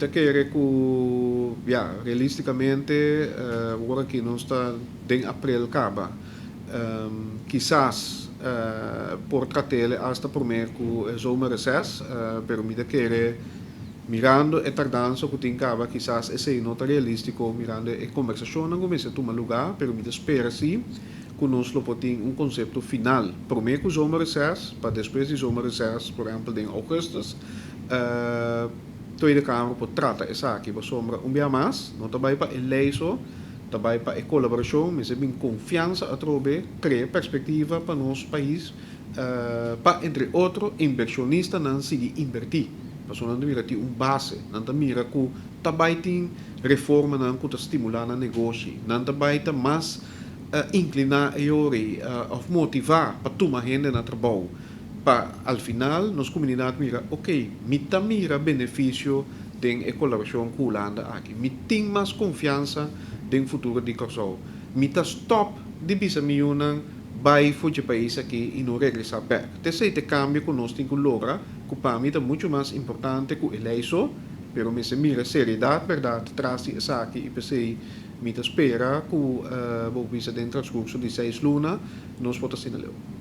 Mi ta kere ku, ja, realístikamente, awor aki nos ta den aprel kaba. Kisas por trat'é hasta promé ku zomerreces, pero mi ta kere, mirando e tardansa ku tin kaba, kisas esei no ta realístiko, mirando e kombersashonnan ku mester tuma lugá, pero mi ta spera sí ku nos lo por tin un konsepto final promé ku zomerreces, pa despues di zomerreces, por ehèmpel den ougùstùs, Tweede Kamer por trata esaki. Pasobra un bia mas, no ta bai pa e lei so, ta bai pa e kolaborashon, mester bin konfiansa atrobe, krea perspektiva pa nos pais, pa entre otro invershonistanan sigui invertí. Pasobra nan ta mira tin un base, nan ta mira ku ta bai tin reformanan ku ta stimulá nan negoshi, nan ta bai ta mas inkliná e ora òf motivá pa tuma hende na trabou. Pa al final nos komunidat mira, ok, mi ta mira benefisio den e kolaborashon ku Hulanda aki. Mi tin mas konfiansa den futuro di Kòrsou. Mi ta stòp di bisa mi yunan bai for di e pais aki i no regresá bèk. T'esei ta e kambio ku nos tin ku logra, ku pa mi ta muchu mas importante ku e lei so, pero mester mira seriedat bèrdat tras di esaki i p'esei mi ta spera ku bo bisa den transkurso di 6 luna nos por ta asina leu.